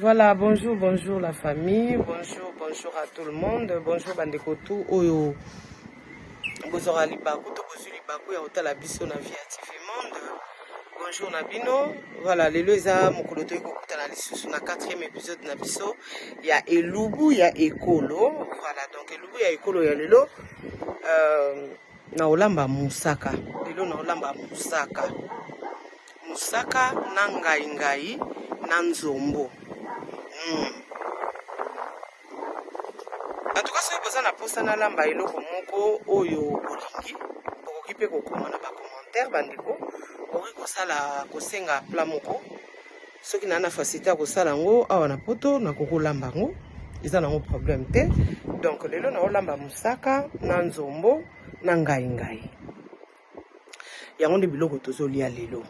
Voilà, bonjour, bonjour la famille, bonjour, bonjour à tout le monde, bonjour bandeko tout oyo bozwaka libaku to bozwi libaku ya kotala biso na Via TV Monde. Bonjour na bino. Voilà, lelo eza mokolo toyei kokutana lisusu na quatrième épisode na biso ya elubu ya ekolo. Voilà, donc elubu ya ekolo ya lelo na olamba moussaka. Lelo na olamba moussaka. Mosaka na ngai ngai na nzombo. En tout cas soki boza na posa nalamba eloko moko oyo bolingi, bokoki pe kokoma na ba commentaire bandeko, bokoki kosala kosenga plat moko soki na na facilité ya kosala yango awa na poto nakoki kolamba yango, eza nango problème te. Donc lelo naolamba mosaka na nzombo na ngai ngai. Yango nde biloko tozolia lelo.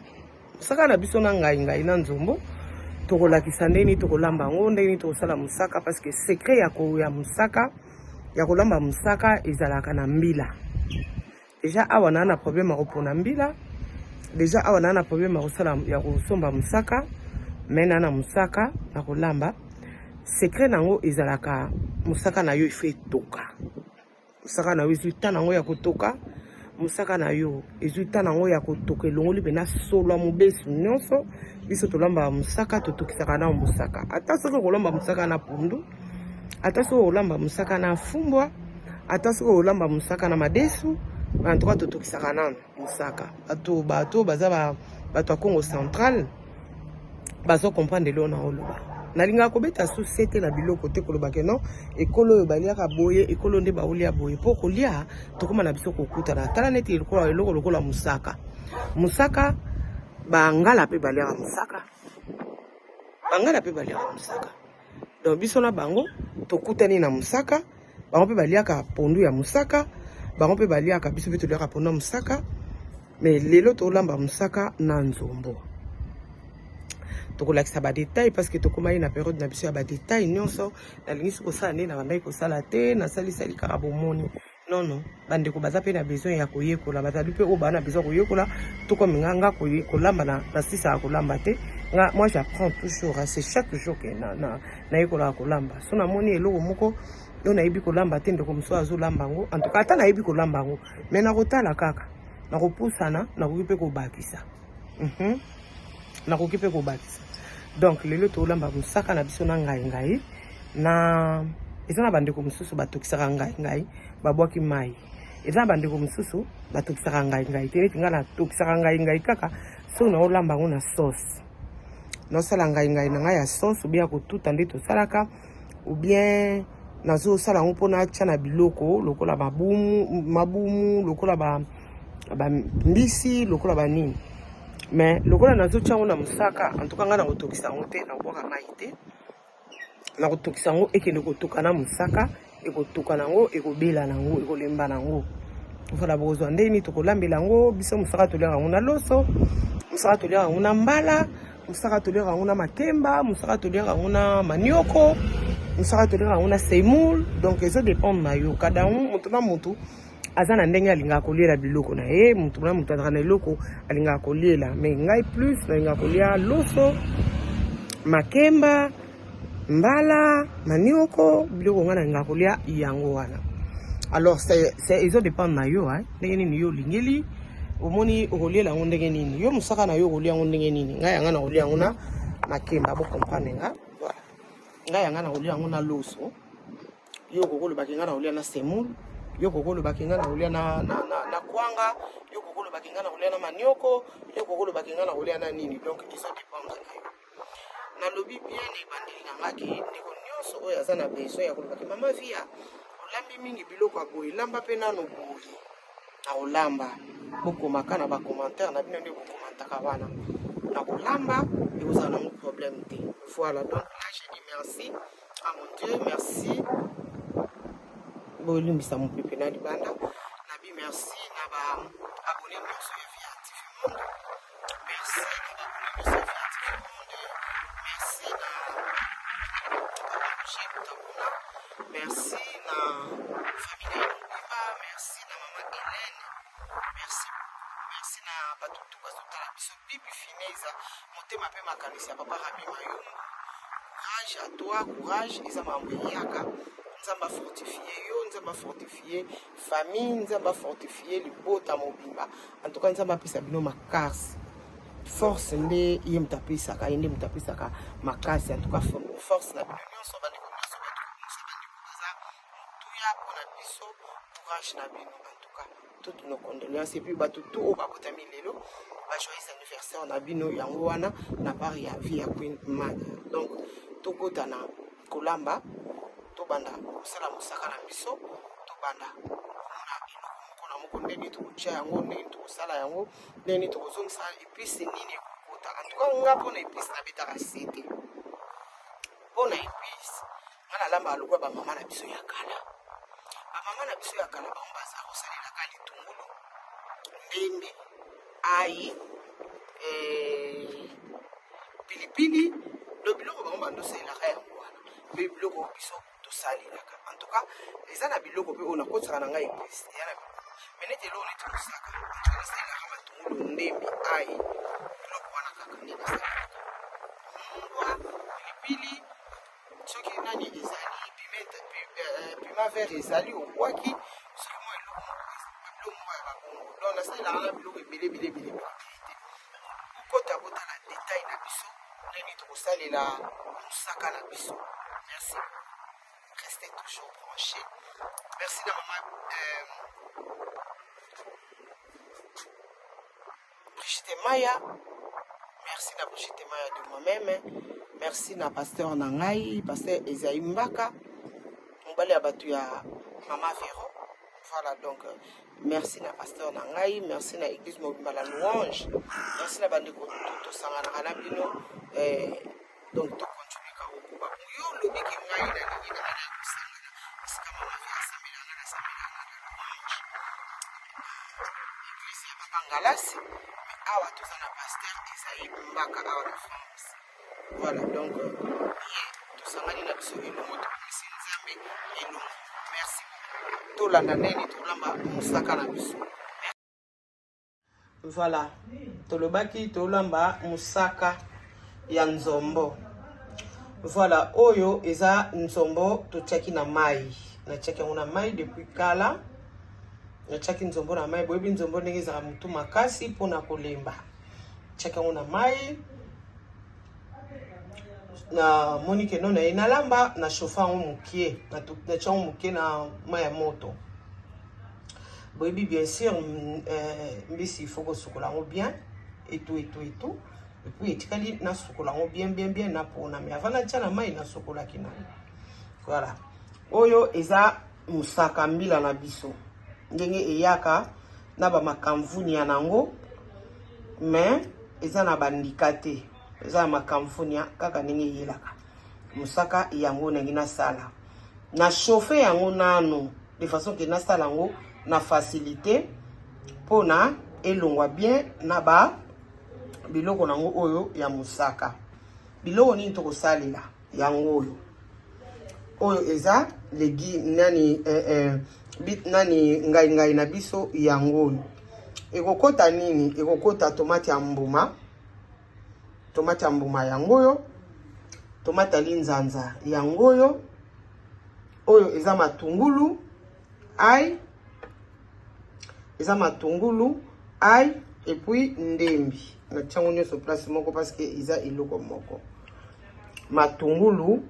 Mosaka na biso na ngai ngai na nzombo, tokolakisa ndenge nini tokolamba yango, ndenge nini tokosala mosaka, parce que secret ya ko ya mosaka, ya kolamba mosaka ezalaka na mbila. Deja awa na na problème ya kopona mbila, deja awa na na problème ya kosala ya kosomba mosaka, mais na na mosaka na kolamba. Secret nango ezalaka mosaka na yo il faut etoka. Mosaka na yo ezwi temps nango ya kotoka, mosaka na yo ezwi temps nango ya kotoka, elongoli mpenza solo ya mobesu nyonso. Biso tolambaka mosaka, totokisaka nao mosaka. Ata soki okolamba mosaka na pondu, ata soki okolamba mosaka na fumbwa, ata soki okolamba mosaka na madesu, en tout cas totokisaka nano mosaka. Bato bato baza ba bato ya Congo central bazo comprendre eloko na oloba. Nalingaka kobeta su te na biloko te, koloba ke non, ekolo oyo baliaka boye, ekolo nde baolia boye. Mpo kolia tokóma na biso kokutana. Tala neti eloko lokola mosaka. Mosaka bangala mpe baliaka mosaka, bangala mpe baliaka mosaka. Donc biso na bango tokutani na mosaka, bango mpe baliaka pondu ya mosaka, bango mpe baliaka, biso mpe toliaka pondu ya mosaka. Mais lelo tolamba mosaka na nzombo. Tokolakisa ba détail parce que tokomaki na période na biso ya ba détail nyonso. Nalingi soki kosala nde na bandaki kosala te, nasalisali kaka bomoni. Non non, bandeko baza mpe na besoin ya koyekola, bazali mpe oyo baa na besoin ya koyekola. Tokomi nga nga kolamba na nasisaka kolamba te. Nga moi j'apprends toujours, c'est chaque jour que na na nayekolaka kolamba. So namoni eloko moko oyo nayebi kolamba te, ndeko mosusu azolamba yango, en tout cas ata nayebi kolamba yango, mais nakotala kaka, nakopusana, nakoki mpe kobakisa. Nakoki mpe kobakisa. Donc lelo tolamba mosaka na biso na ngai ngai na eza na bandeko mosusu batokisaka ngai ngai babwaki mai, eza na bandeko mosusu batokisaka ngai ngai te. Neti ngai natokisaka ngai ngai kaka soki naolamba yango na sauce, naosala ngai ngai na ngai ya sauce, ou bien ya kotuta nde tosalaka, ou bien nazosala yango mpona atya na biloko lokola mabumu, mabumu lokola ba bambisi, lokola banini. Mais lokola nazotya yango na mosaka, en tout cas ngai nakotokisa yango te, nakobwaka mai te, nakotokisa yango ekende kotoka na mosaka, ekotoka nango, ekobela nango, ekolemba nango. Voilà, bokozwa ndeni tokolambela yango. Biso mosaka toliaka yango na loso, mosaka toliaka yango na mbala, mosaka toliaka yango na makemba, mosaka toliaka yango na manioko, mosaka toliaka yango na semoule. Donc ezo dépendre na yo kada moto na motu aza na ndenge alingaka koliela biloko na ye. Motu na motu azalaka na eloko alingaka koliela, mais ngai plus nalingaka kolia loso, makemba, mbala, manioko, biloko ngai nalingaka kolia yango wana. Alors c'est ezo dépendre na yo hein, ndenge nini yo olingeli, omoni okoliela yango ndenge nini, yo mosaka na yo okolia yango ndenge nini. Ngai yanga na kolia yango na makemba, bocomprendre nga. Voilà, ngai yanga na kolia yango na loso. Yo okoki ngai na kolia na semoule, yo okoki olobaki ngai na kolia na kwanga, yo okoki olobaki ngai na kolia na manioko, yo okoki olobaki ngai na kolia na nini. Donc ezo dépendre na yo. Nalobi bien na ebandeli na nga ke ndeko nyonso oyo aza na besoin ya kolobaki mama Via olambi mingi biloko ya boye, lamba mpe nano boye, na kolamba, bokomaka na bacommentaire na bino nde bokomantaka wana, na kolamba ekozala nango problème te. Voilà, donc là je dis merci à mon Dieu, merci. Bolimbisa mopepe na libanda. Nabi merci na ba abonné nyonso ya Via TV Monde, merci na ba abonné nyonso ya Via TV Monde, merci na papa Roger Mutakuna, merci na famille na ye mobimba, merci na mama Hélène, merci beaucoup, merci na bato tu bazotala biso. Bibi Fineza motema mpe makanisi ya papa Rabi Mayungu. Courage à toi, courage, eza makambo eyaka. Nzambe afortifie yo, Nzambe afortifie famille, Nzambe afortifie libota mobimba. En tout cas, Nzambe apesa bino makasi, force nde ye moto apesaka, ye nde moto apesaka makasi. En tout cas, force na bino nyonso, bandeko nyonso, bato kobongisa, bandeko baza motuya mpona biso. Courage na bino, en tout cas toutes nos condoléances. Et puis bato tout oyo babotami lelo, ba joyeux anniversaire na bino. Yango wana na part ya vie ya Queen Mother. Donc tokota na kolamba, tobanda kosala mosaka na biso, tobanda komona eloko moko na moko, ndenge tokotia yango, ndenge tokosala yango, ndenge tokozongisa épice, nini ekokota. En tout cas, nga mpona épice nabetaka sete. Mpona épice, nga nalambaka lokola bamama na biso ya kala. Bamama na biso ya kala, bango baza kosalelaka litungulu, ndembi, ail, pilipili. Do biloko bango bandosalelaka yango wana mpe biloko biso tosalelaka. En tout cas, eza na biloko mpe oyo nakotisaka na ngai épice. Eza na biloko, mais neti eloko neti mosaka, en tout cas nasalelaka matungulu, ndembi, ail, biloko wana kaka nde nasalelaka, mungwa, pilipili. Soki nani ezali piment vert ezali, obwaki. Soki mwa eloko moko, biloko moko ya babongo. Donc nasalelaka na biloko ebele ebele ebele ebele te. Bokota, botala détail na biso, ndenge tokosalela mosaka na biso. Merci, restez toujours branché. Merci na mama Brigitte Maya, merci na Brigitte Maya de moi-même. Merci na pasteur na ngai, pasteur Esaïe Mbaka, mobali ya bato ya mama Vero. Voilà, donc merci na pasteur na ngai, merci na église mobimba la Louange, merci na bandeko tosanganaka na bino. Donc tocontinue kaka kokoba. Yo olobi ke ngai nalingi na ngai kosangana esika mama Vero asambelanga, nasambelanga na Louange, église ya papa Ngalasi. Mais awa toza na pasteur Esaïe Mbaka awa na France. Voilà, donc ye tosangani na biso elongo, tokomisi Nzambe elongo. Merci beaucoup. Tolanda ndenge tolamba mosaka na biso. Voilà, tolobaki tolamba mosaka ya nzombo. Voilà, oyo eza nzombo totiaki na mai. Natiaki yango na mai depuis kala. Natiaki nzombo na mai. Boyebi nzombo ndenge ezalaka motu makasi mpona kolemba. Tiaki yango na mai, namoni ke no na ye nalamba na chauffe yango mokie, natia yango mokie na mai ya moto. Boyebi bien sûr, mbisi il faut kosukola yango bien et tout et tout et tout. Et puis etikali nasukola yango bien bien bien na pona. Mais avant natia na mai, nasukolaki na. Voilà, oyo eza mosaka mbila na biso, ndenge eyaka na bamakamvunia nango, mais eza na bandika te, eza na makamvunia kaka ndenge eyelaka. Mosaka yango ndenge nasala, na chauffe yango nano de façon ke nasala yango na facilité mpona elongwa bien na ba biloko nango oyo ya mosaka. Biloko nini tokosalela yango? Oyo eza legi nani, nani, ngai ngai na biso. Yango oyo ekokota nini? Ekokota tomate ya mbuma, tomate ya mbuma yango oyo, tomate ya linzanza yango oyo. Oyo eza matungulu, ail, eza matungulu, ail et puis ndembi. Natiango nyonso place moko parce que eza eloko moko. Matungulu,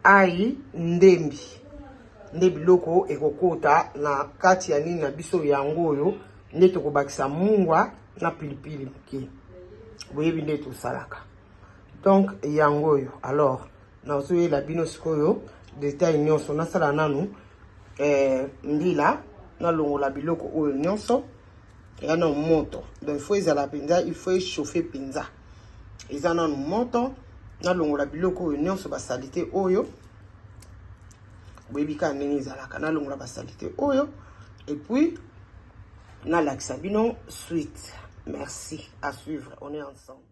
ail, ndembi nde biloko ekokota na kati ya nini na biso. Yango oyo nde tokobakisa mungwa na pilipili moke. Boyebi nde tosalaka. Donc yango oyo. Alors nazoyela bino sikoyo détail nyonso. Nasala nanu mbila, nalongola biloko oyo nyonso eza nano moto. Donc il faut ezala mpenza, il faut echauffe mpenza. Eza nanu moto, nalongola biloko oyo nyonso, basaleté oyo. Boyebi kaka ndenge ezalaka. Nalongola basaleté oyo et puis nalakisa bino suite. Merci, à suivre, on est ensemble.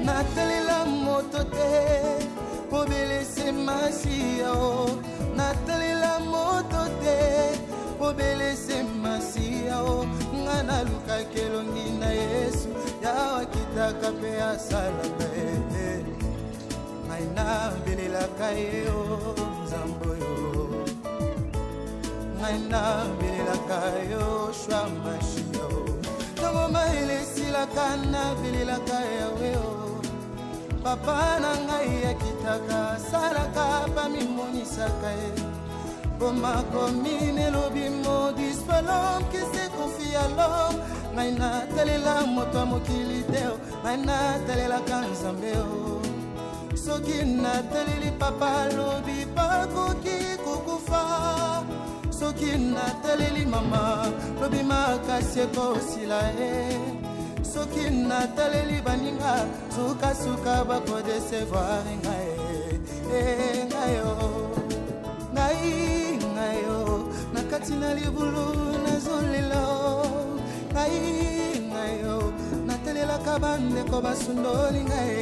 Natalela moto te. Bobele se Masiya o, natalela moto te. Bobele se Masiya o, nga nalukaka elongi na Yesu. Yawe akitaka mpe asalaka ye. Ngai nabelelaka ye o, Nzambe oyo. Ngai nabelelaka yo, Shwa Mashia o. Ntango mayele esilaka, nabelelaka Yawe o. Papa na ngai akitaka, asalaka, bamimonisaka ye. Po makomi elobi: "Maudit soit l'homme qui se confie à l'homme." Ngai natalela moto ya mokili te o, ngai natalelaka Nzambe o. Soki nataleli papa, alobi bakoki kokufa. Soki nataleli mama, lobi makasi ekosila ye. Soki nataleli baninga, sukasuka bakodécevoir ngai. E, ngai o, ngai, ngai o, na kati na libulu nazolela o. Ngai, ngai o, natelelaka bandeko, basundoli ngai.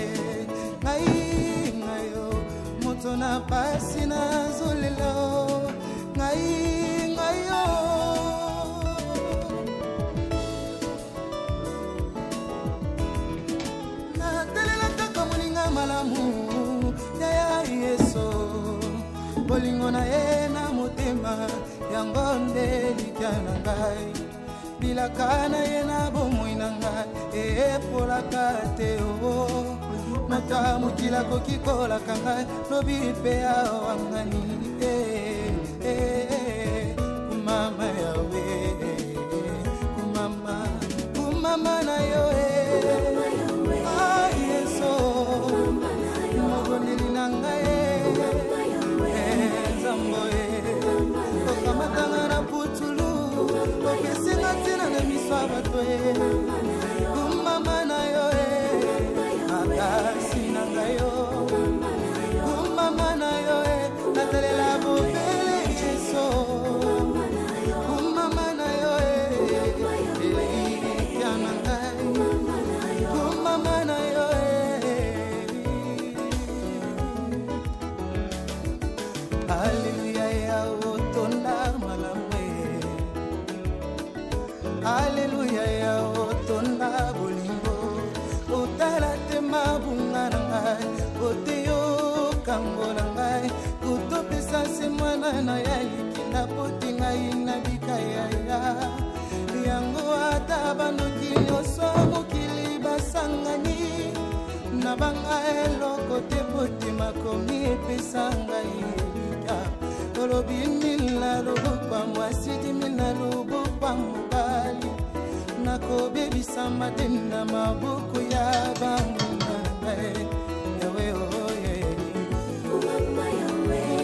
Ngai, ngai o, moto na pasi, nazolela o. Ngai, ngai o. Natelela kaka moninga malamu, yaya Yesu. Bolingo na ye na motema, yango nde elikya na ngai. Bilaka na ye na bomoi na ngai epolaka te o. Moto ya mokili akoki kolaka ngai, lobi mpe awangani. Eh, eh, eh, kumama Yawe, kumama, kumama na yo e. Ah, Yesu, mobondeli na ngai e. Nzambo e, okamatanga na putulu, opesinga ntina na miso ya bato e. Kumama na yo e, makasi na ngai yo. Kumama na yo e, natalela bobele Yesu. Kumama na yo e, elikya na ngai. Kumama na yo e. Aleluya, Yawe otonda malamu e. Aleluya, Yawe otonda bolingo. Otala te mabunga na ngai, oteyokango na ngai. Kotopesa se mwana na ya likinda po te ngai nabika yaya. Yango ata bandoki nyonso ya mokili basangani, na banga eloko te, po te makomi epesa ngai elikya. Olobi mille na loboko ya mwasi, 10 000 na loboko ya mobali, nakobebisama te na maboko ya banguna na ngai. Yawe oye,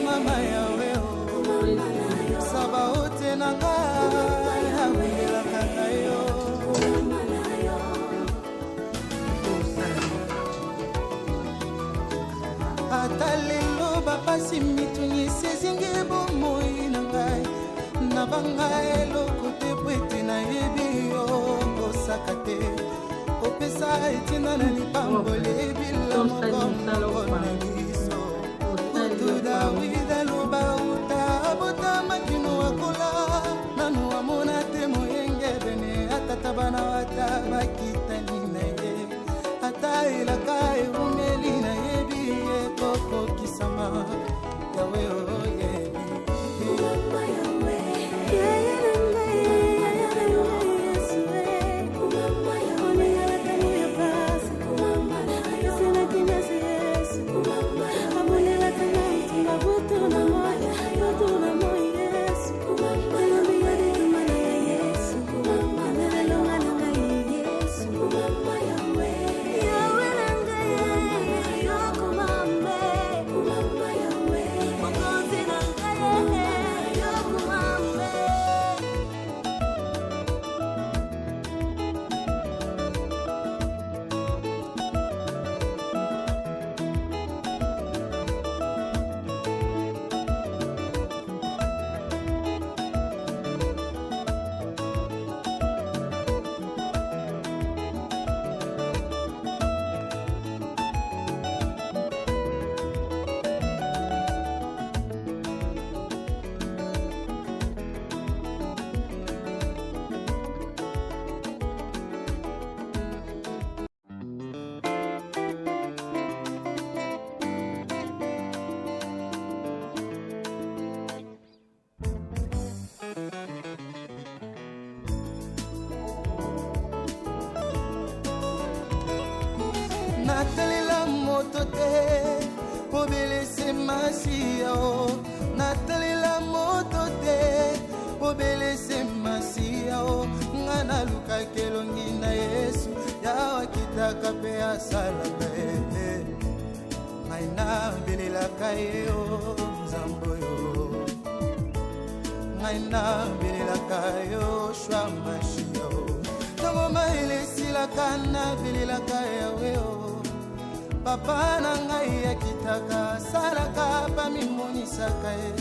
mama Yawe o, Sabaote na ngai abundelaka ngai yo. Ata lelo bapasi mitungisi ezingi bomoi na ngai, nabanga eloko te, po ete nayebi yo kosaka te. Opesa etinda na lipamboli ebila moko moko na biso. Kutu Dawid aloba, uta abotama kino akola, nanu amona te moyengebene, atata bana ata bakitani na ye. Ata elaka ewumeli, nayebi ekokokisama. Yawe oyebi. Yaya na ngai, yaya na ngai, Yesu e. Oninga na tango ya pasi, apeselaki nyonso Yesu. Abondelaka na ntonga, butu na moi, butu na moi, Yesu. Elombi ya bitumba na ya Yesu, elonga na ngai Yesu. Yawe na ngai. Natalela moto te obelese masiya o. Natalela moto te obelese masiya o. Nga nalukaka elongi na Yesu, Yawe akitaka mpe asalaka ye. Ngai nabelelaka ye o Nzambe oyo. Ngai nabelelaka yo Shwa Mashiya o. Ntango mayele esilaka nabelelaka Yawe o. Papa na ngai akitaka asalaka bamimonisaka ye.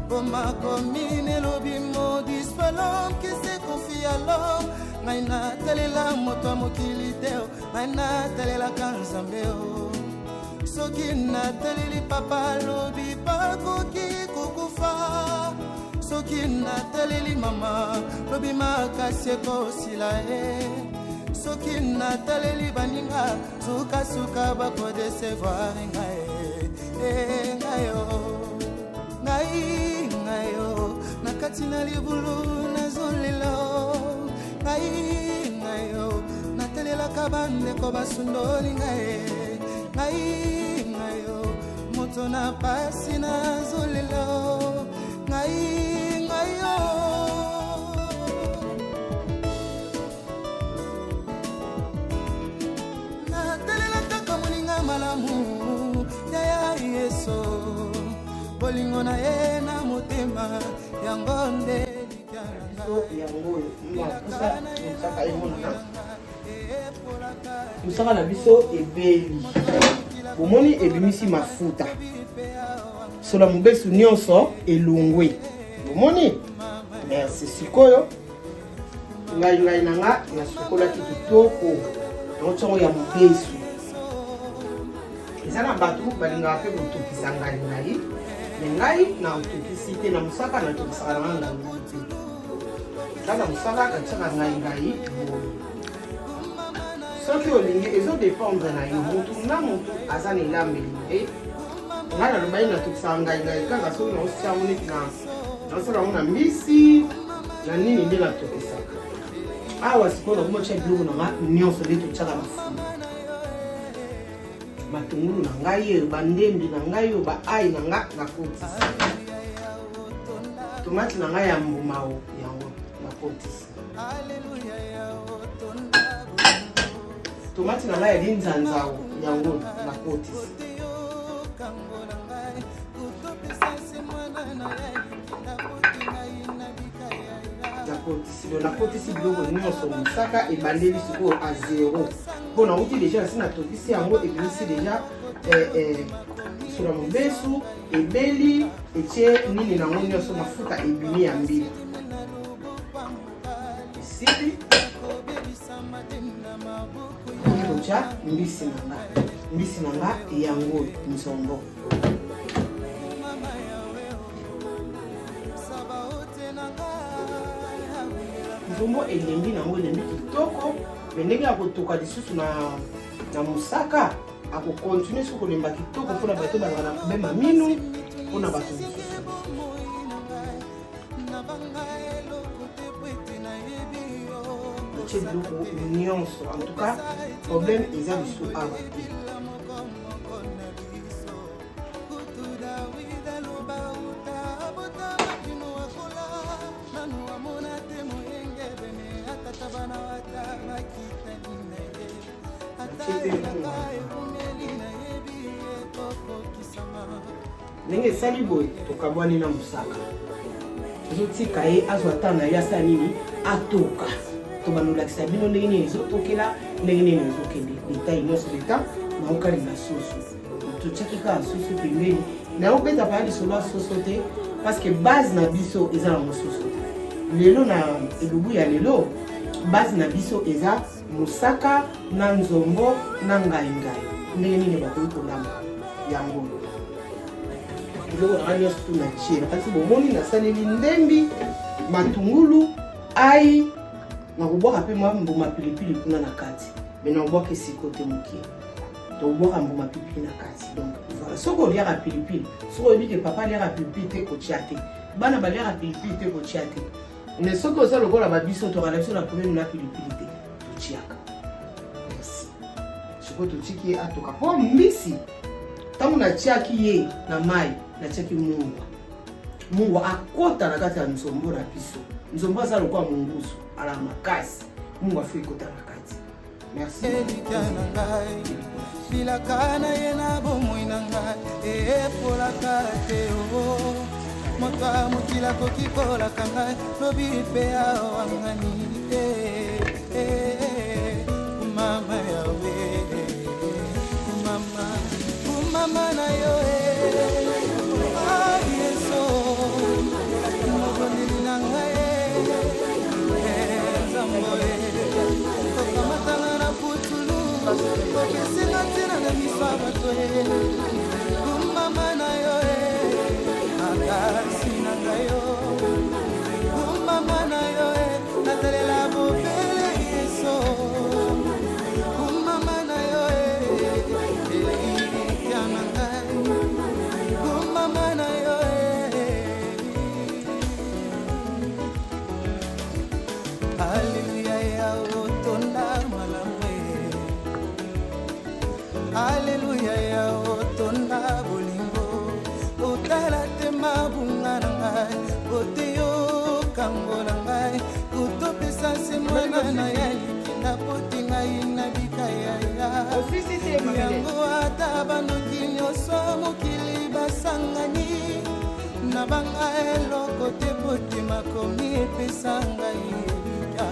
Po makomi nelobi maudit soit l'homme qui se confie à l'homme. Ngai natalela moto ya mokili te o, ngai natalelaka Nzambe o. Soki nataleli papa alobi bakoki kokufa. Soki nataleli mama lobi makasi ekosila ye. Soki nataleli baninga sukasuka bakodecevoir ngai. E, ngai o, ngai, ngai o, na kati na libulu nazolela o. Ngai, ngai o, natelelaka bandeko basundoli ngai. Ngai, ngai o, moto na pasi nazolela o. Ngai, ngai o. Natelela kaka moninga malamu yaya Yesu, bolingo na ye na motema yango nde elikya na ngai. Yango oyo mafuta mosaka emonana, mosaka na biso ebeli, bomoni ebimisi mafuta, sola mobesu nyonso elongwe, bomoni. Merci. Sikoyo ngai ngai na nga nasukolaki kitoko yango ntongo ya mobesu. Eza na bato balingaka mpe kotokisa ngai ngai, me ngai natokisi te na mosaka, natokisaka na nga ngai te, kaka mosaka natiaka ngai ngai boye. Soki olingi, ezodépendre na yo, motu na motu aza na elambeli nde. Ngai nalobaki natokisaka ngai ngai kaka soki naosia yango neti na nasala yango na mbisi na nini nde natokisaka. Awa sikoyo nakomotia biloko na nga nyonso nde totiaka na fulu, matungulu na ngai oyo, bandembi na ngai oyo, baai na nga nakotisi, tomate na ngai ya mbuma o yango nakotisi, tomate na ngai ya linzanzao yango nakotisi. Nakotisi do nakotisi biloko nyonso. Mosaka ebandeli sikoyo a zero mpo nauti deja nasi natokisi yango, ebimisi deja sola mobesu, ebeli, etie nini nango nyonso, mafuta ebimi ya mbila esili. Totya mbisi na nga, mbisi na nga yango nzombo. Nzombo elembi nango, elembi kitoko, me ndenge ya kotoka lisusu na mosaka, akokontinue soki kolemba kitoko mpona bato bazala na problème ya minu, mpona bato mosusu. Otie biloko nyonso, en tout cas problème eza lisusu awa te. Ndenge esali boye, tokabwani na mosaka, tozotika ye azwa ta na ye, asala nini, atoka. Tobanolakisa bino ndenge nini ezotokela, ndenge nini ezokende, detail nyonso leta naokalinga soso. Totiaki kaka soso pembeni, naobeta paya lisolo ya soso te, parce que base na biso eza nango soso te. Lelo na elubu ya lelo, base na biso eza mosaka na nzombo na ngai-ngai, ndenge nini bakoki kolamba yango. Biloko na nga nyonso tu na tie na kati, bomoni nasaleli ndembi, matungulu, ai nakobwaka mpe mwa mbuma pilipili kuna na kati, me nakobwaka esiko te mokie, tobwaka mbuma pilipili na kati. Donc voilà, soki oliaka pilipili, soki oyebi ke papa aliaka pilipili te, kotia te, bana baliaka pilipili te, kotia te. Mais soki oza lokola babiso, tokala biso na problème na pilipili te, totiaka. Merci. Sikoyo totiki ye atoka mpo mbisi. Ntango natiaki ye na mai, natiaki mungwa. Mungwa akota na kati ya nzombo na biso. Nzombo aza lokola mongusu, ala makasi. Mungwa fo ekota na kati. Merci. Elikya na ngai, bilaka na ye na bomoi na ngai epolaka te o moto ya mokili akoki kolaka ngai lobi mpe awangani te. Mama yawe, mama, mama na yo e Yesu, mobondeli na ngai nzambo e okamatanga na putulu, okesinga ntina na miso ya bato e kumama na yo e makasi na ngai yo, kumama na yo e natalela bobele Yesu, kumama na yo e elikya na ngai, kumama na yo e. Aleluya ya otonda malamu e. Aleluya ya otonda bolingo, otala te mabunga na ngai, ote yokangola ngai, kotopesa se mwana na ya likinda po te ngai nabika yaya. Osisi te, Mabele. Yango ata bandoki nyonso mokili basangani na banga eloko te, po te makomi epesa ngai elika.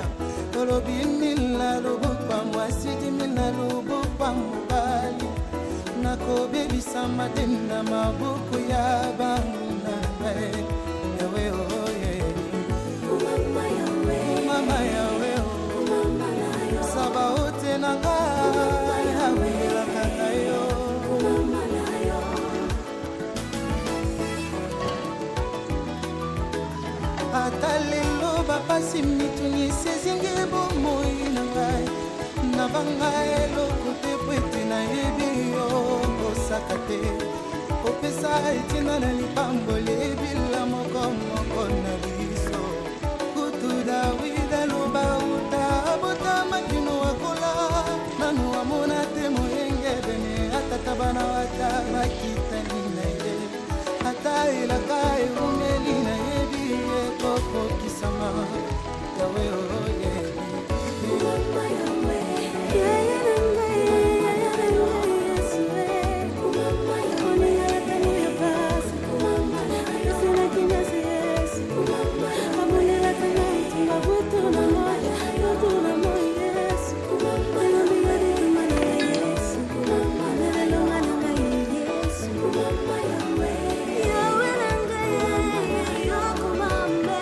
Tolobi mille na loboko ya mwasi, 10 000 na loboko ya mobali, nakobebisama te na maboko ya banguna na ngai. Yawe oye, mama yawe o sabaote na ngai abundelaka ngai yo. Ata lelo bapasi mitungisi ezingi bomoi na ngai, nabanga eloko te po ete nayebi yo kosaka te, kopesa etina na lipamboli ebila moko moko na biso. Kutu Dawid aloba uta abotama kino akola, nanu amona te moyengebene atata bana ata bakitani na ye. Ata elaka ewumeli, nayebi ekokokisama. Yawe oye. Yaya na ngai, yaya na ngai, Yesu e. Oninga ntango ya pasi, apeselaki nyonso Yesu. Abondelaka ngai ntonga butu na moi, butu na moi Yesu. Elombi ya bitumba na Yesu, elonga na ngai Yesu. Yawe na ngai, yokumambe.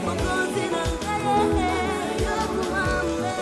Mokonzi na ngai, yokumambe.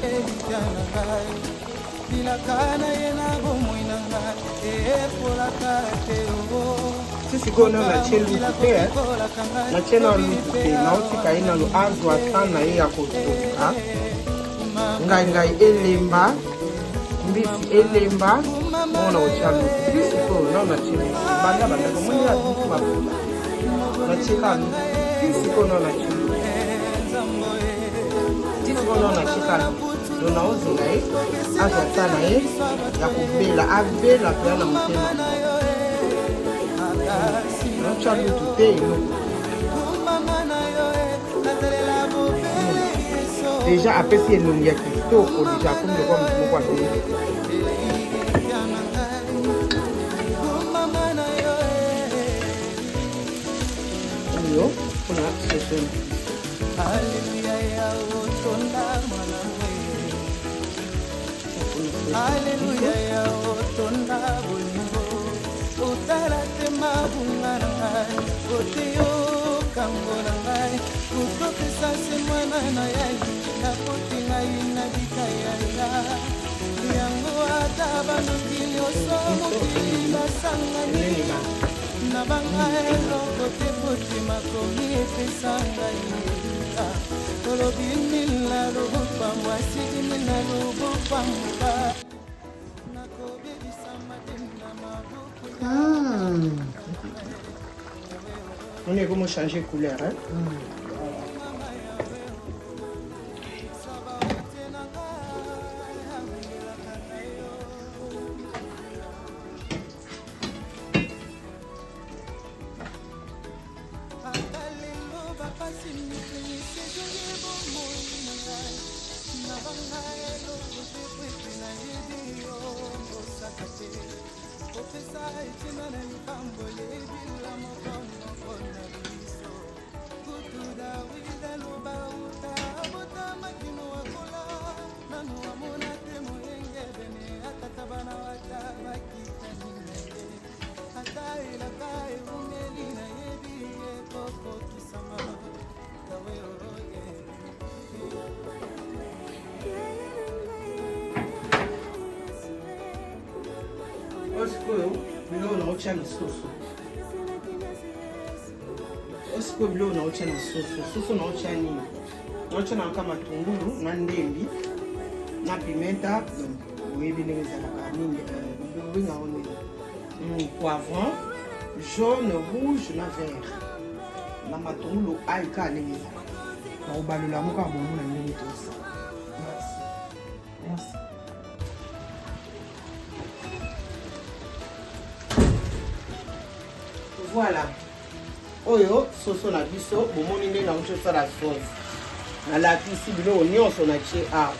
Elikya na ngai, bilaka na ye na bomoi na ngai epolaka te o. Ti sikoyo nano natie lutu te, eh. Natie nano lutu te, naotika ye nano azwa temps na ye ya kotoka ngai ngai elemba, mbisi elemba, bongo na kotia lutu. Ti sikoyo nano natie lutu, banda banda komoni ya lutu mafuta, natie kaka lutu. Ti sikoyo nano natie lutu, ti sikoyo nano natie kaka lutu. Donc naozela ye azwa temps na ye ya kobela, abela mpenza na motema. Naotya lutu te, eloko déjà apesi elongi ya kitoko, déjà akomi lokola motu moko abeli. Oyo mpona soso na biso. Aleluya ya otonda malamu, aleluya ya otonda bolingo, otala te mabunga na ngai, ote yo. Likambo na ngai kotopesa se mwana na yai napoti ngai na bika yaya yango ata bandoki nyonso mokili basangani na banga eloko te poti makomi epesa ngai lika tolobi mila lobopamwa sidi mila lobopamwa nakobebisama te na maboko. On est comment changer couleur, hein? Kopesa etima na lipamboli ebila moko moko na biso. Kutu Dawid aloba uta abotama kino akola nanu amona te moyengebene atata bana ata bakitani na ye ata elaka ewumeli nayebi ekokokisama yawe oye. Oyo sikoyo biloko naotya na soso. Oyo sikoyo biloko naotya na soso. Soso naotya nini? Naotya na kaka matungulu na ndembi na pimenta, donc oyebi ndenge ezalaka nini, obenga yango nini, poivron jaune, rouge na vert na matungulu ail, kaka ndenge ezalaka. Nakobalola yango kaka bomona ndenge tosala. Merci. Merci. Voilà. Oyo soso na biso bomoni ndenge nauti osala sauce. Nalakisi biloko nyonso natie awa.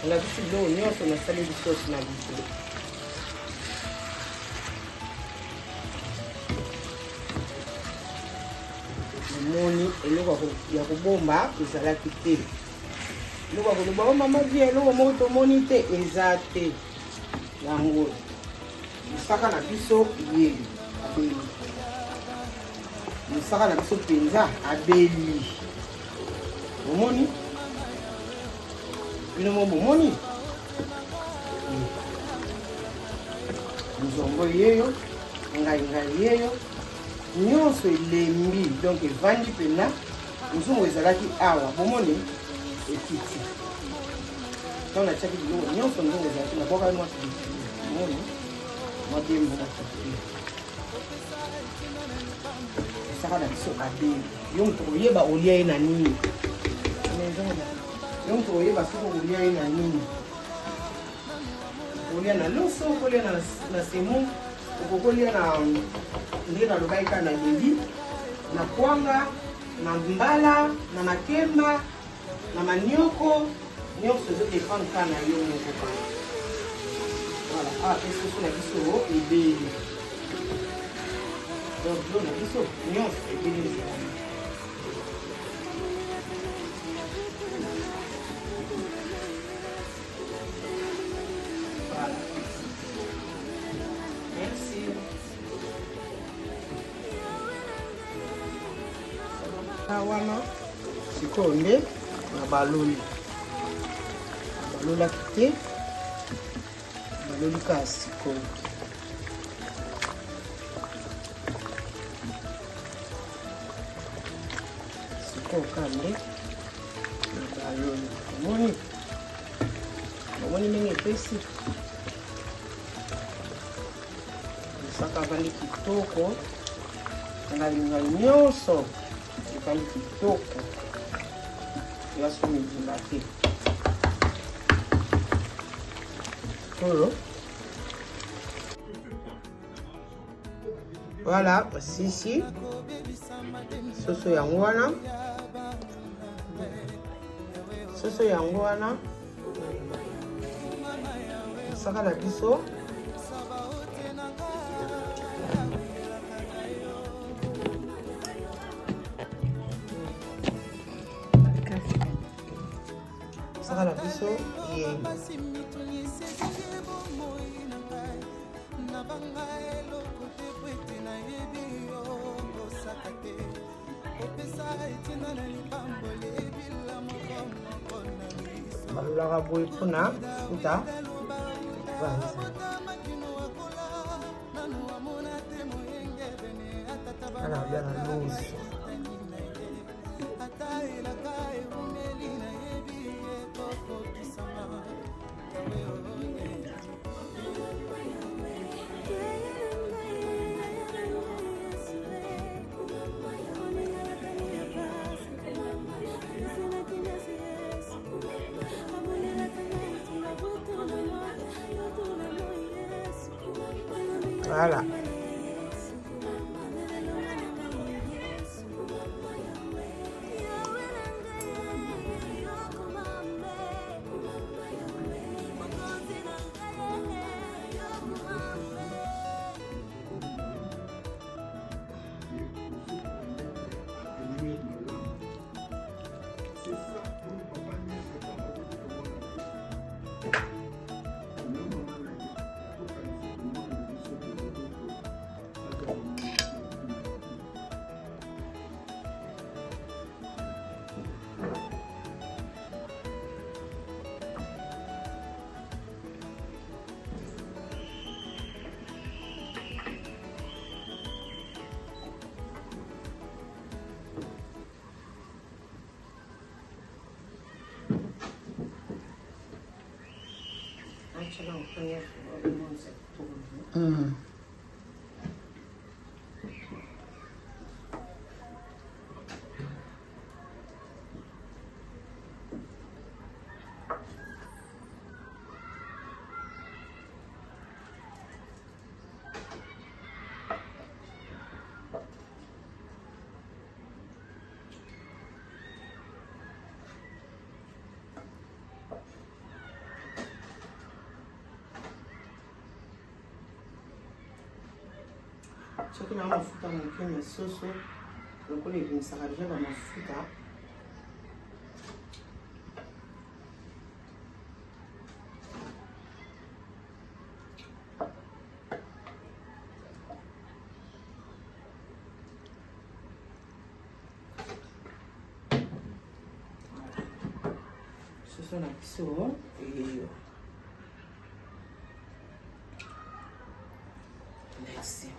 Nalakisi biloko nyonso nasaleli sauce na biso. Namoni eloko ya kobomba ezalaki te. Eloko ya koloba o mama vie eloko moko tomoni te eza te. Yango mosaka na biso ye abeli. Mosaka na biso mpenza abeli. Omoni? Bino mo bomoni? Nzombo yeyo, ngai ngai yeyo, nyonso elembi, donc evandi mpenza. Nzungu ezalaki awa, bomoni ekiti. Ntango natiaki biloko nyonso, nzungu ezalaki, nabwakaki mwa pilipili, bomoni mwa dembo na pilipili. Mosaka na biso abeli, yo moto koyeba olia ye na nini? Yo moto koyeba soki okolia ye na nini? Okolia na loso, okolia na semo, okokolia na ndenge nalobaki kaka na debut, na kwanga, na mbala, na makemba, na manioko, nyonso ezo dépendre kaka na yo moko kaka. Voilà, awa pe soso na biso ebeli. Donc biloko na biso nyonso ebeli nzela. Voilà. Merci. Wana sikoyo nde na baloli, balolaki te, baloli kaka sikoyo. Sikoyo kaka nde na baloli, omoni, omoni ndenge epesi mosaka avandi kitoko, ngai nyonso evandi kitoko, ya so mibimba te. Oyo voilà, sisi soso yango wana, soso yango wana, mosaka na biso. Mosaka na biso ye. Nabanga eloko te po ete nayebi yo. Balolaka boye mpona futa banza. Ana na loso. Voilà. Soki na mafuta moke na soso lokola ebimisaka deja bamafuta. Soso na biso eyo. Merci.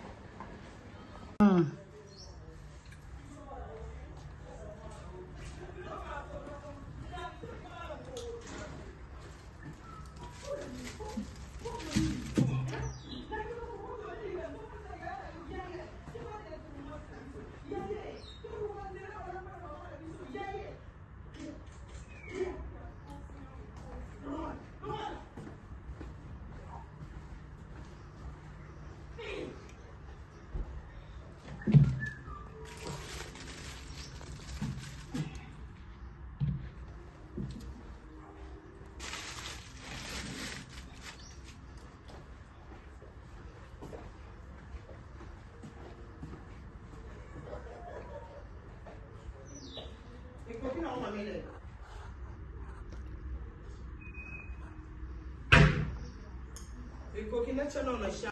Ekoki na chana na.